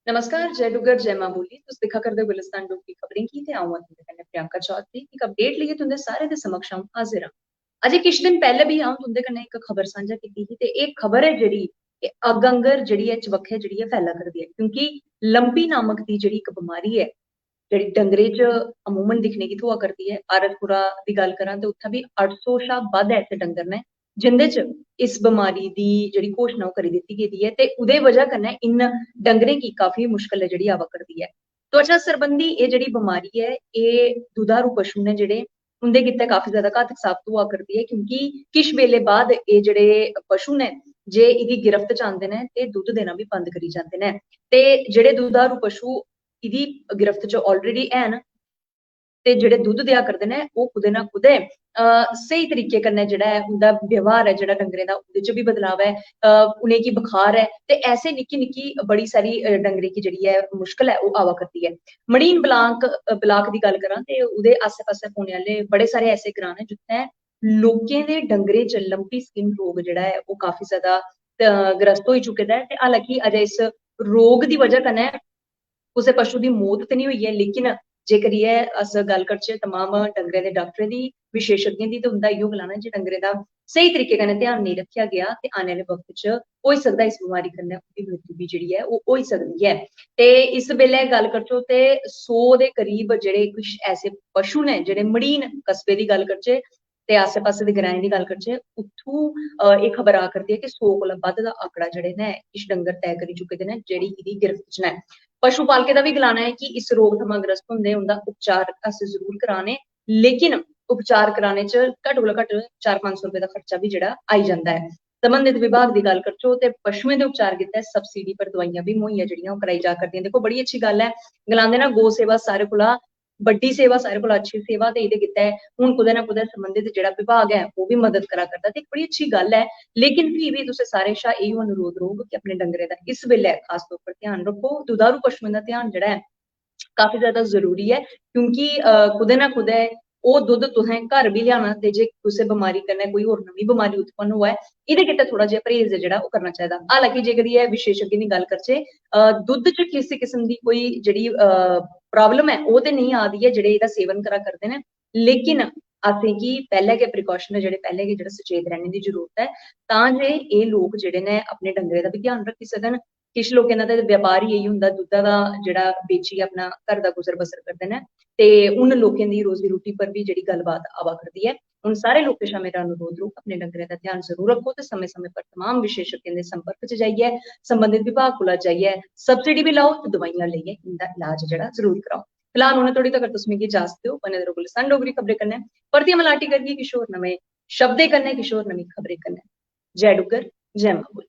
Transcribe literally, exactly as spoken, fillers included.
नमस्कार, जय डुग्गर, जय मां बोली। तुस दिक्खा करदे ओ गुलिस्तान डोगरी खबरें गी ते अ'ऊं आं तुं'दे कन्नै प्रियंका चौधरी। इक अपडेट लेइयै तुं'दे सारे दे समक्ष अ'ऊं हाजिर आं। अजें किश दिन पैह्ले बी अ'ऊं तुं'दे कन्नै इक खबर सांझा कीती ही ते एह् खबर ऐ जेह्ड़ी, एह् अग्ग आंगर जेह्ड़ी ऐ, चबक्खै जेह्ड़ी ऐ, फैला करदी ऐ, क्योंकि लम्पी नामक दी जेह्ड़ी इक बमारी ऐ, जेह्ड़ी डंगरे च अमूमन दिक्खने गी थ्होआ करदी ऐ। आरतपुरा दी गल्ल करां ते उत्थै बी अट्ठ सौ शा बद्ध ऐसे डंगर न जिंदे च इस बमारी दी जेह्ड़ी घोशणा ओह् करी दित्ती गेदी ऐ ते ओह्दे वजह कन्नै इन डंगरें गी काफी मुश्कल ऐ जेह्ड़ी आवा करदी ऐ। त्वचा सरबंधी एह् जेह्ड़ी बमारी ऐ, एह् दुधारू पशु न जेह्ड़े, उं'दे गित्तै काफी ज्यादा घातक साबत होआ करदी ऐ, क्योंकि किश बेल्ले बाद एह् जेह्ड़े पशु न, जे एह्दी गिरफ्त च आंदे न ते दुद्ध देना बी बंद करी जंदे न। ते जेह्ड़े दुधारू पशु एह्दी गिरफ्त च already हैन ते जेह्ड़े दुद्ध देआ करदे न, ओह् कुतै ना कुतै, अ, स्हेई तरीके कन्नै जेह्ड़ा ऐ उं'दा व्यवहार ऐ जेह्ड़ा डंगरें दा, ओह्दे च बी बदलाव ऐ, अ, उ'नेंगी बखार ऐ ते ऐसे निक्की निक्की बड़ी सारी, अ, डंगरें गी जेह्ड़ी ऐ मुश्कल ऐ ओह् आवा करदी ऐ। मड़ीन ब्लाक, अ, ब्लाक दी गल्ल करां ते ओह्दे आस्सै पास्सै पौने आह्ले बड़े सारे ऐसे ग्रांऽ न जित्थै लोकें दे डंगरें च लम्पी स्किन रोग जेह्ड़ा ऐ ओह् काफी ज्यादा, अ, ग्रस्त होई चुके दा ऐ ते हालांकि अजें इस रोग दी वजह कन्नै कुसै पशु दी मौत ते निं होई ऐ, लेकिन जेकर एह् अस गल्ल करचै तमाम डंगरें दे डाक्टरें दी, विशेषज्ञें दी, ते उं'दा इ'यो गलाना ऐ जे डंगरें दा स्हेई तरीके कन्नै ध्यान नेईं रक्खेआ गेआ ते आने आह्ले वक्त च होई सकदा इस बमारी कन्नै उं'दी मृत्यु बी जेह्ड़ी ऐ ओह् होई सकदी ऐ। ते इस बेल्लै गल्ल करचै ते सौ दे करीब जेह्ड़े किश ऐसे पशु न जेह्ड़े मड़ीन कस्बे दी गल्ल करचै ते आस्सै पास्सै दे ग्राएं दी गल्ल करचै, उत्थूं, अ, एह् खबर आ करदी ऐ कि सौ कोला बद्ध दा आंकड़ा जेह्ड़े न किश डंगर तय करी चुके दे न जेह्ड़ी एह्दी गिरफ्त च न। पशु पालकें दा बी गलाना ऐ कि इस रोग थमां ग्रस्त होंदे उं'दा उपचार अस जरूर कराने, लेकिन उपचार कराने च घट्ट कोला घट्ट चार पंज सौ रपेऽ दा खर्चा बी जेह्ड़ा आई जंदा ऐ। संबंधित विभाग दी गल्ल करचै ते पशुएं दे उपचार गित्तै सब्सिडी पर दवाइयां बी मुहैया जेह्ड़ियां ओह् कराई जा करदियां। दिक्खो, बड़ी अच्छी गल्ल ऐ, गलांदे ना, गौ सेवा सारे कोला बड्डी सेवा, सारे कोला अच्छी सेवा, ते एह्दे गित्तै हून कुतै ना कुतै संबंधित जेह्ड़ा विभाग ऐ ओह् बी मदद करा करदा, ते इक बड़ी अच्छी गल्ल ऐ। लेकिन फ्ही बी तुसें सारें शा एह् अनुरोध रौह्ग कि अपने डंगरें दा इस बेल्लै खास तौर पर ध्यान रक्खो। दुधारू पशुएं दा ध्यान जेह्ड़ा ऐ काफी ज्यादा जरूरी ऐ, क्योंकि, अ, कुतै ना कुतै ओह् दुद्ध तुसें घर बी लेआना, ते जे कुसै बमारी कन्नै कोई होर नमीं बमारी उत्पन्न होऐ, एह्दे गित्तै थोह्ड़ा जेहा परहेज जेह्ड़ा ओह् करना चाहिदा। हालांकि जेकर एह् विशेषज्ञ दी गल्ल करचै, अ, दुद्ध च किस किस्म दी कोई जेह्ड़ी, अ, problem ऐ, ओह् ते नेईं आ दी ऐ जेह्ड़े एह्दा सेवन करा करदे न, लेकिन असेंगी पैह्लें गै precaution ऐ, जेह्ड़े पैह्लें गै जेह्ड़ा सचेत रैह्ने दी जरूरत ऐ, तां जे एह् लोक जेह्ड़े न अपने डंगरें दा बी ध्यान रक्खी सकन। किश लोकें दा ते व्यापार ही इही होंदा, दुद्धा दा जेह्ड़ा बेचियै अपना घर दा गुजर बसर करदे न, ते उन लोकें दी रोजी रोटी पर बी जेह्ड़ी गल्लबात आवा करदी ऐ। उन सारे लोकें शा मेरा अनुरोध रौह्ग, अपने डंगरें दा ध्यान जरूर रक्खो ते समें-समें पर तमाम विशेषज्ञें दे संपर्क च जाइयै, संबंधित विभाग कोला जाइयै सब्सिडी बी लाओ ते दवाइयां लेइयै इं'दा इलाज जेह्ड़ा जरूर कराओ। फिलहाल हुनै धोड़ी तगर तुस मिगी इजाजत देओ, बने दे र'वो गुलिस्तान डोगरी खबरें कन्नै। परतियै मलाटी करगे किश होर नमें शब्दें कन्नै, किश होर नमीं खबरें कन्नै। जय डुग्गर, जय मां बोली।